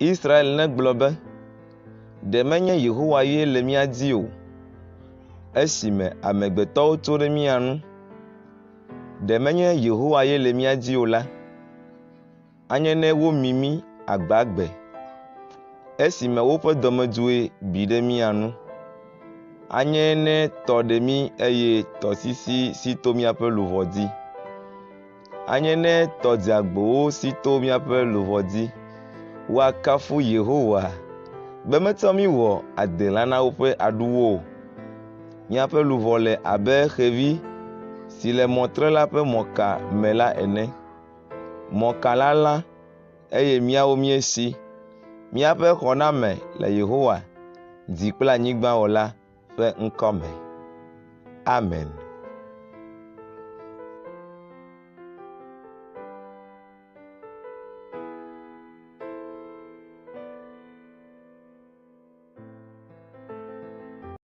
Israel negblɔ be, Ɖe menye Yehowa ye le mía dzi o, esime amegbetɔwo tso ɖe mía ŋu. Ɖe menye Yehowa ye le mía dzi o la, anye ne womi mí agbagbe, esime woƒe dɔmedzoe bi ɖe mía ŋu. Anye ne tɔ ɖe mí eye tɔsisi si to míaƒe luʋɔ dzi. Anye ne tɔ dzeagbowo si to míaƒe luʋɔ dzi. Woakafu Yehowa be metsɔ mí wɔ adelã na woƒe aɖuwo o. Míaƒe luʋɔ le abe xevi si le mɔtrela ƒe mɔka me la ene. Mɔka la lã eye míawo míesi. Míaƒe xɔname le Yehowa, dzi kple anyigba wɔla ƒe ŋkɔ me. Amen.